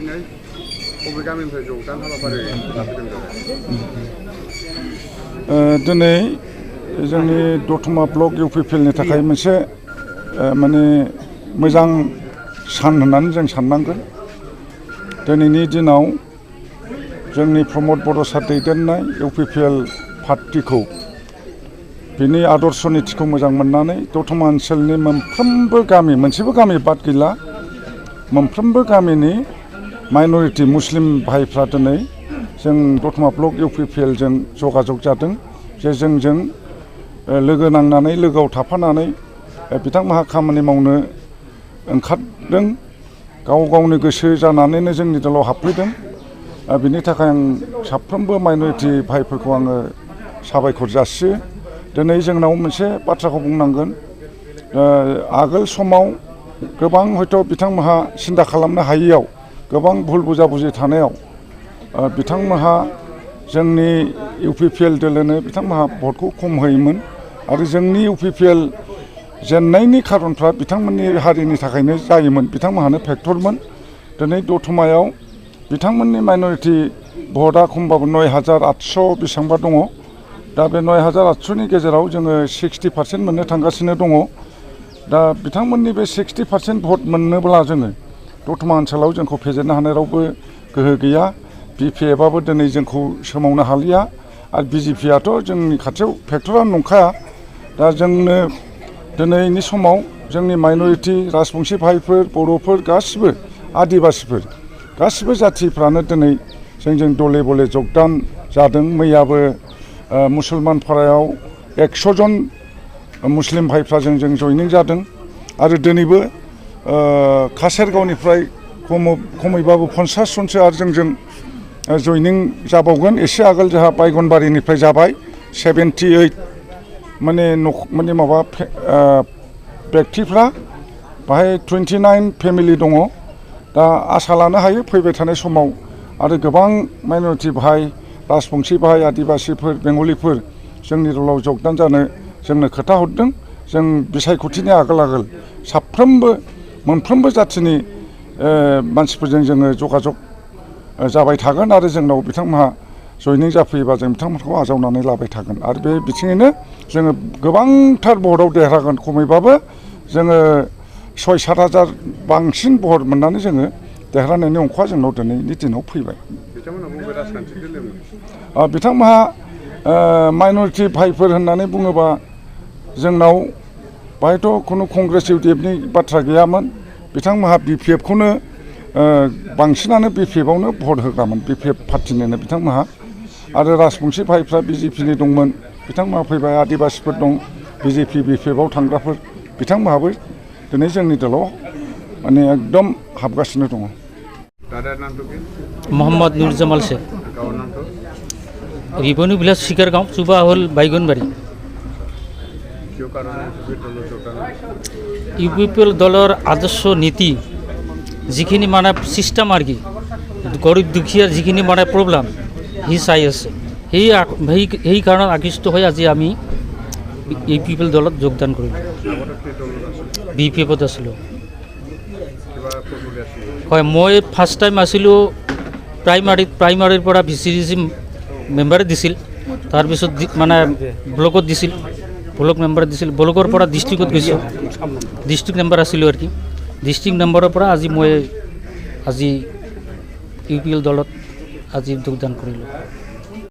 दिनै बबे गामिनिफ्राय जगदान हाबाफारि लाफैदों दिनै जोंनि दतमा ब्लक इउपिपिएलनि थाखाय मोनसे माने मोजां सान होननानै जों साननांगोन। दिनैनि दिनाव जोंनि प्रमद बर' सार दैदेननाय इउपिपिएल पार्टिखौ बिनि आदर्श नीतिखौ मोजां मोननानै दतमा ओनसोलनि मोनफ्रोमबो गामि मोनसेबो गामि बाद गैला मोनफ्रोमबो गामिनि माइनरिटि मुस्लिम भाइफ्रा दिनै जों दतमा ब्लक इउपिपिएलजों जगाजग जादों जे जोंजों लोगो नांनानै लोगोआव थाफानानै बिथांमोनहा खामानि मावनो ओंखारदों गाव गावनि गोसो जानानैनो जोंनि दलाव हाबफैदों। बिनि थाखाय आं साफ्रोमबो माइनरिटि भाइफोरखौ आङो साबायखर जासियो। दिनै जोंनाव मोनसे बाथ्राखौ बुंनांगोन आगोल समाव गोबां हयथ' बिथांमोनहा सिन्था खालामनो हायियाव गोबां भुल बुजा-बुजि थानायाव बिथांमोनहा जोंनि इउपिपिएल दोलोनो बिथांमोनहा भटखौ खम होयोमोन आरो जोंनि इउपिपिएल जेननायनि खारनफ्रा बिथांमोननि हारिनि थाखायनो जायोमोन बिथांमोनहानो फेक्टरमोन। दिनै दतमायाव बिथांमोननि माइनरिटि भटआ खमबाबो 9,800 बेसेबांबा दङ। दा बे 9,800नि गेजेराव जोङो 60% मोननो थांगासिनो दङ। दा बिथांमोननि बे 60% भट मोननोब्ला जोङो दतमा ओनसोलाव जोंखौ फेजेननो हानाय रावबो गोहो गैया। बिपिएफआबो दिनै जोंखौ सोमावनो हालिया आरो बिजेपिआथ' जोंनि खाथियाव फेक्टरानो नंखाया। दा जोंनो दिनैनि समाव जोंनि माइनरिटि राजबंसि भाइफोर बर'फोर गासिबो आदिबासिफोर गासिबो जाथिफ्रानो दिनै जोंजों दले बले जगदान जादों। मैयाबो मुसलमान फारायाव 100 जन मुस्लिम भाइफ्रा जोंजों जयनिं जादों आरो दिनैबो कासेरगावनिफ्राय खमैबाबो 50 जनसो आरो जोंजों जयनिं जाबावगोन। एसे आगोल जोंहा बायगनबारिनिफ्राय जाबाय 78 माने माबा व्यक्तिफ्रा बाहाय 29 फेमिलि दङ। दा आसा लानो हायो फैबाय थानाय समाव आरो गोबां माइनरिटि भाइ राजबंसि भाइ आदिबासिफोर बेंगलिफोर जोंनि दलाव जगदान जानो जोंनो खोथा हरदों। जों बिसायख'थिनि आगोल साफ्रोमबो मोनफ्रोमबो जाथिनि मानसिफोरजों जोङो जगाजग जाबाय थागोन आरो जोंनाव बिथांमोनहा जयनिं जाफैयोबा जों बिथांमोनखौ आजावनानै लाबाय थागोन आरो बे बिथिङैनो जोङो गोबांथार भटआव देरहागोन। खमैबाबो जोङो 6-7 हाजार बांसिन भट मोननानै जोङो देरहानायनि अंखआ जोंनाव दिनैनि दिनाव फैबाय। बिथांमोनहा माइनरिटि भाइफोर होननानै बुङोबा जोंनाव बाहायथ' खुनु कंग्रेस इउडिएफनि बाथ्रा गैयामोन। बिथांमोनहा बिपिएफखौनो बांसिनानो बिपिएफआवनो भट होग्रामोन बिपिएफ पार्टिनिनो बिथांमोनहा आरो राजबंसि भाइफ्रा बिजेपिनि दंमोन बिथांमोनहा फैबाय आदिबासिफोर दं बिजेपि बिपिएफआव थांग्राफोर बिथांमोनहाबो दिनै जोंनि दलाव माने एकदम हाबगासिनो दङ। मोहम्मद नूर जमाल शेख रिबनु भिलेज शिकारगांव सुबा हल বাইগনবাড়ি। ইউপিপিএল দলৰ আদৰ্শ নীতি যিখিনি মানে চিষ্টেম আৰু কি গৰীব দুখীয়াৰ যিখিনি মানে প্ৰব্লেম সি চাই আছে সেই কাৰণত আকৃষ্ট হৈ আজি আমি ইউপিপিএল দলত যোগদান কৰিলোঁ। বিপিএফত আছিলোঁ হয়। মই ফাৰ্ষ্ট টাইম আছিলোঁ প্ৰাইমাৰীৰ পৰা ভিচিডিচি মেম্বাৰে দিছিল তাৰপিছত মানে ব্লকত দিছিল ব্লক মেম্বাৰ দিছিল ব্লকৰ পৰা ডিষ্ট্ৰিক্টত গৈছোঁ ডিষ্ট্ৰিক্ট মেম্বাৰ আছিলোঁ আৰু কি ডিষ্ট্ৰিক্ট মেম্বাৰৰ পৰা আজি মই ইউপিএল দলত আজি যোগদান কৰিলোঁ।